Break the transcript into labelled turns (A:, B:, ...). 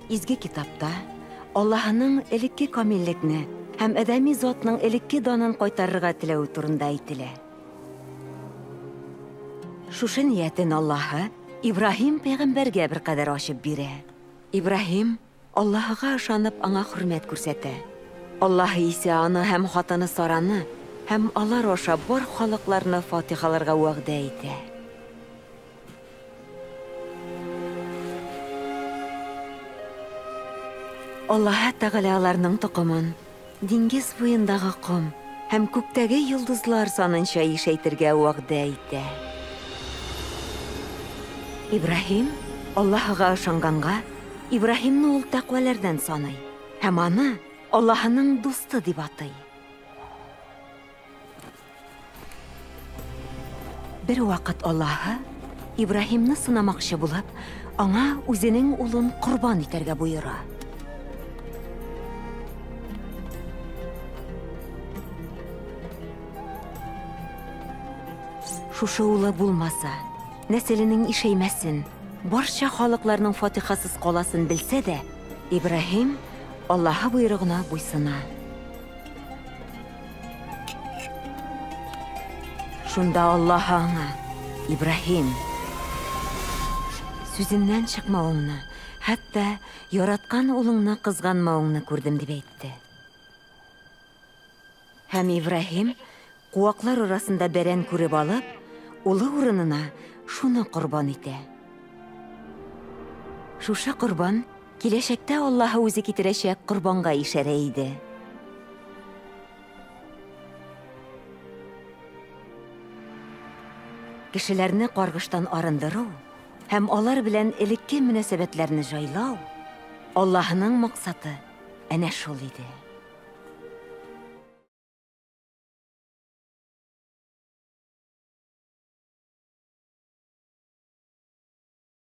A: Изге Китапта Аллаһының элекке камиллекне һәм адәми затның элекке данын кайтарырга теләве турында әйтелә. Шушы ниятен Аллаһы Ибраһим пәйгамбәргә беркадәр ачып бирә. Ибраһим Аллаһыга ышанып аңа хөрмәт күрсәтә. Аллаһы исә аны һәм хатыны Сараны һәм алар аша бар халыкларны фатихаларга вәгъдә итә. Аллаһы Тәгалә аларның токымын диңгез буендагы ком һәм күктәге йолдызлар санынча ишәйтергә вәгъдә итә. Ибраһим Аллаһыга ышанганга, Ибраһимны ул тәкъваләрдән саный һәм аны Аллаһының дусты дип атый. Бервакыт Аллаһы, Ибраһимны сынамакчы булып, аңа үзенең улын корбан итәргә боера. Шушы улы булмаса, нәселенең ишәймәсен, барча халыкларның фатихасыз каласын белсә дә, Ибраһим Аллаһы боерыгына буйсына. Шунда Аллаһ аңа, Ибраһим, сүзеннән чыкмавыңны, хәтта яраткан улыңны кызганмавыңны күрдем, дип әйтте. Һәм Ибраһим куаклар арасында бәрән күреп алып, улы урынына шуны корбан итә. Шушы корбан Киләчәктә Аллаһы үзе китерәчәк корбанга ишарә иде. Кешеләрне каргыштан арындыру һәм алар белән элекке мөнәсәбәтләрне җайлау, Аллаһының максаты әнә шул иде.